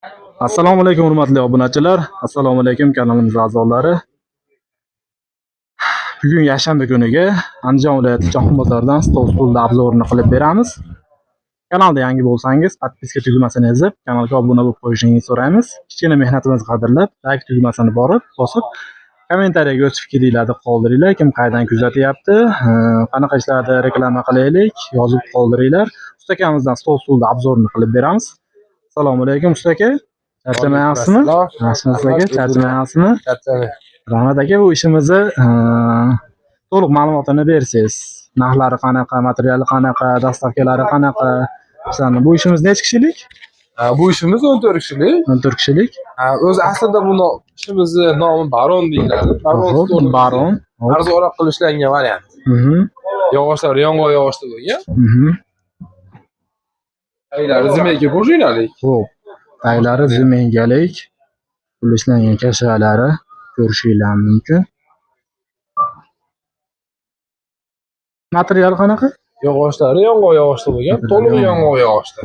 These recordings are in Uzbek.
Assalomu alaykum, hurmatli obunachilar. Assalomu alaykum, kanalimiz a'zolari. Bugun yakshanba kuniga Andijon viloyati Jahon bozoridan stol stulni обзор ini qilib beramiz. Kanalda yangi bo'lsangiz, подписка tugmasini ezib, kanalga obuna bo'lib qo'yishingizni so'raymiz. Kichkina mehnatimizni qadrlab, like tugmasini borib, bosib, kommentariyaga o'z fikringlarni qoldiringlar. Kim qayerdan kuzatyapti, qanaqa ishlarda reklama qilaylik, yozib qoldiringlar. Usta akamizdan stol stulni обзор ini qilib beramiz. Assalomu alaykum, usta aka. Charchamayapsizmi? Yaxshimisiz aka? Charchamayapsizmi? Charchamay. Rahmat aka, bu ishimizni to'liq ma'lumotini bersangiz. Narxlari qanaqa, materiali qanaqa, доставка lari qanaqa? Masalan, bu ishimiz necha kishilik? Ha, bu ishimiz 14 kishilik. 14 kishilik. Ha, o'zi aslida bu ishimizni nomi Baron deyiladi. Baron Xo'p, stolimiz. Baron. Xo'p. Arzonroq qilib ishlangan variant. Yog'ochlari yong'oq yog'ochda bo'lgan. Taglari змейка пружинalik. Xo'p. Taglari змейка lik. Pul ishlangan kashalari ko'rishinglar mumkin. Material qanaqa? Yog'ochlari yong'oq yog'ochda bo'lgan, to'liq yong'oq yog'ochda.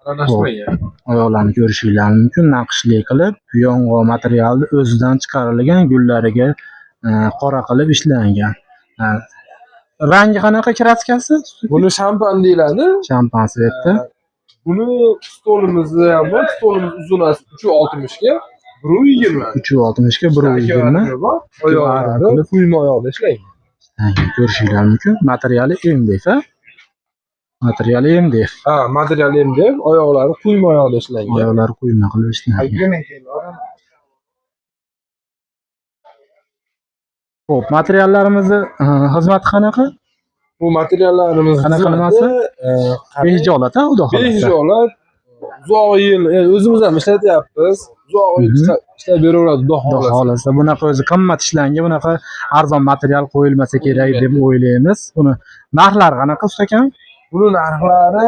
Aralashmagan. Oyoqlarni ko'rishinglar mumkin, naqshli qilib, yong'oq materialni o'zidan chiqarilgan gullariga qora qilib ishlangan. Rangi qanaqa, краска si? Buni shampan deyiladi. Shampan цвет da. Buni stolimizni ham bor. Stolimiz uzunasi 3.60 ga 1.20. 3.60 ga 1.20. Bor. Oyoqlari quyma oyoqda ishlangan. Ishlangan, ko'rishinglar mumkin. Materiali MDF, ha? Materiali MDF. Ha, material MDF, oyoqlari quyma oyoqda ishlangan. Oyoqlari quyma qilib ishlangan. Xo'p, materiallarimizni xizmati qanaqa? Bu materiallarimiz Qanaqa xizmati, nimasi? Qarang, Behijolat, ha, xudo xohlasa. Behijolat uzoq yil, o'zimiz ham ishlatyapmiz. Uzoq yil ishlab beraveradi, xudo Xudo xohlasa. xohlasa bunaqa o'zi qimmat ishlangan, bunaqa arzon material qo'yilmasa kerak deb o'ylaymiz. Buni narxlari qanaqa, usta akam? Buni narxlari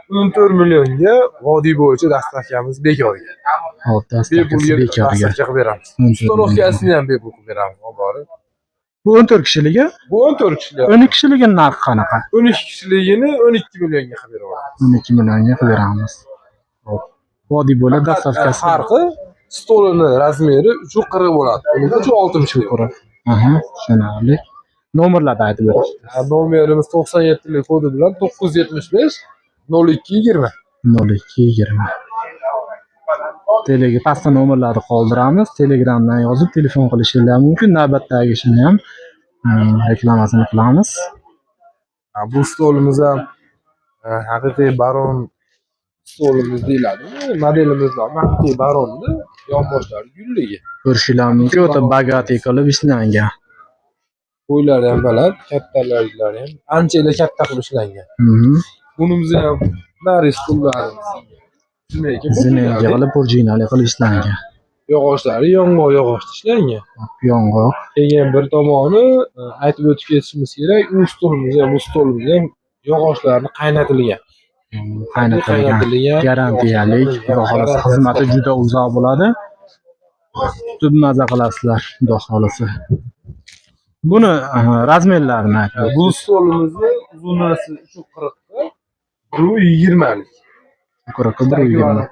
14 millionga vodiy bo'yicha доставка miz bekorga. Hop, доставка si Bepulga bekorga. доставка qilib beramiz. 14 Установка sini ham bepul qilib beramiz, olib borib. Bu 14 kishiligi, Bu 14 kishilik. 12 kishiligi narxi qanaqa? 12 kishiligini 12 millionga qilib beramiz. 12 millionga qilib beramiz. Hop. Vodiy bo'ylab доставка si. Farqi stolini размер i 3.40 bo'ladi. Buniki 3.60 Qirq. Aha, tushunarli. Nomerlarni aytib bering. Nomerimiz 97 lik kodi bilan 975 02 20. 02 20. Telegi pastda nomerlarni qoldiramiz. Telegramdan yozib telefon qilishinglar mumkin. Navbatdagi ishini ham reklamasini qilamiz. Ha, bu stolimiz ham haqiqiy baron stolimiz deyiladi. Modelimiz nomi haqiqiy baronni yonboshlari gulligi. Ko'rishinglar mumkin, o'ta богатый qilib ishlangan. Bo'ylari ham baland, kattalariklari ham ancha katta qilib ishlangan. Bunimiz ham nari stollarimiz. Змейка Змейка qilib, пружинали qilib ishlangan. Yog'ochlari yong'oq yog'ochda ishlangan. Yong'oq. Keyin bir tomoni aytib o'tib ketishimiz kerak, u stolimiz ham, bu stolimiz ham yog'ochlarini qaynatilgan. Qaynatilgan. Qaynatilgan. Garantiyalik, xudo xohlasa xizmati juda uzoq bo'ladi. Kutib maza qilasizlar, xudo xohlasa. Buni размер larini aytib Bu stolimizni uzunasi 3.40 ga 1.20lik. 40 1.20.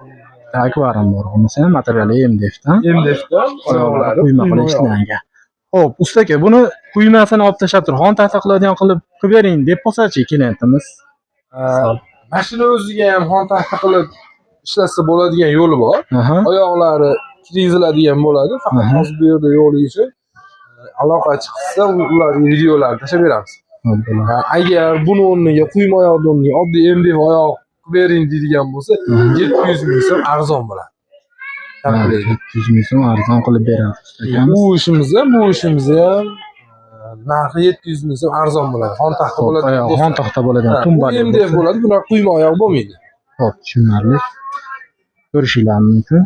Akvarium bor. Bunisi ham materiali MDFdan. MDFdan oyoqlari Quyma qilib ishlangan. Xo'p, usta aka, buni quymasini olib tashlab turib, xon taxta qiladigan qilib qilib bering deb qolsa-chi klientimiz. Mashina o'ziga ham xon taxta qilib ishlasa bo'ladigan yo'li bor. Oyoqlari kirgiziladigan bo'ladi. Faqat hozir bu yerda yo'qligi uchun aloqa chiqsa ularga videolarni tashlab beramiz. Xo'p, bo'ladi. Agar buni o'rniga quyma oyoqni o'rniga oddiy MDF oyoq qilib bering deydigan bo'lsa, 700 ming so'm arzon bo'ladi. 700 ming so'm arzon qilib beradi usta akamiz. U ishimiz ham, bu ishimiz ham narxi 700 ming so'm arzon bo'ladi. Xon taxta Xo'p, bo'ladi. oyoq xon taxta bo'ladigan Ha, bu tumbali MDF bo'lsa. bo'ladi, bunaqa quyma oyoq bo'lmaydi. Xo'p, tushunarli. Ko'rishinglar mumkin.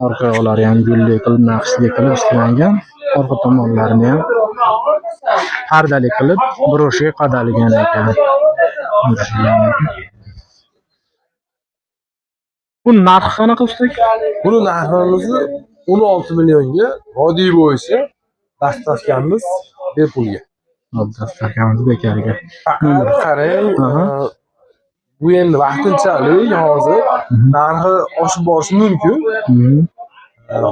Orqa oyoqlari ham gulli qilib, naqshli qilib ishlangan. Orqa tomonlarini ham pardali qilib, брошка qadalgan ekan. Ko'rishinglar mumkin. Bu narxi qanaqa, usta? Buni narximizni 16 millionga vodiy bo'yicha доставка miz bepulga. Hop, доставка miz bekorga. Faqat qarang, Bu endi vaqtinchalik, hozir narxi oshib borishi mumkin.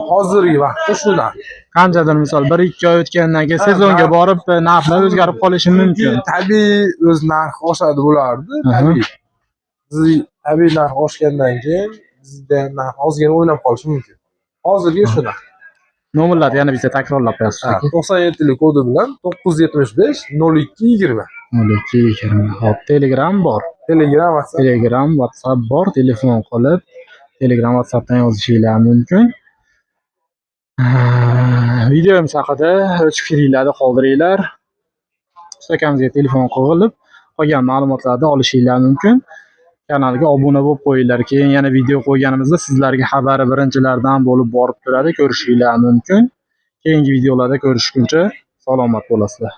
Hozirgi vaqtda shu narx. Qanchadir, misol, 1-2 oy o'tgandan keyin sezonga borib narxlar o'zgarib qolishi mumkin. Tabiiy o'z narxi oshadi bularni, tabiiy. Bizni tabiiy narx oshgandan keyin bizda ham narx ozgina o'ynab qolishi mumkin. Hozirgi shu narx. Nomerlarni yana bitta takrorlab qo'yasiz, aka. 97 kodi bilan 975 02 20. 02 20. Hop, Telegram bor. Telegram, WhatsApp. Telegram, WhatsApp bor. Telefon qilib, Telegram, WhatsAppdan yozishinglar mumkin. Videomiz haqida o'z fikringlarni qoldiringlar. Usta akamizga telefon qilib, qolgan ma'lumotlarni olishinglar mumkin. Kanalga obuna bo'lib qo'yinglar. Keyin yana video qo'yganimizda sizlarga xabari birinchilardan bo'lib borib turadi, ko'rishinglar mumkin. Keyingi videolarda ko'rishguncha salomat bo'lasizlar.